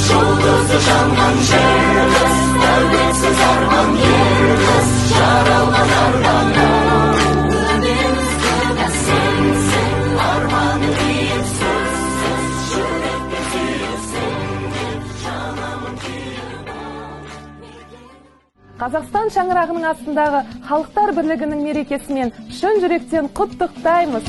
Жұлдызы жанған жер қыз, тәуелсіз арман, ер қыз, жаралған арманым. Сенсің арманы биік, сөзсіз жүрекпен сүйесің деп жанамын күйіп. Қазақстан шаңырағының астындағы халықтар бірлігінің мерекесімен шын жүректен құттықтаймыз!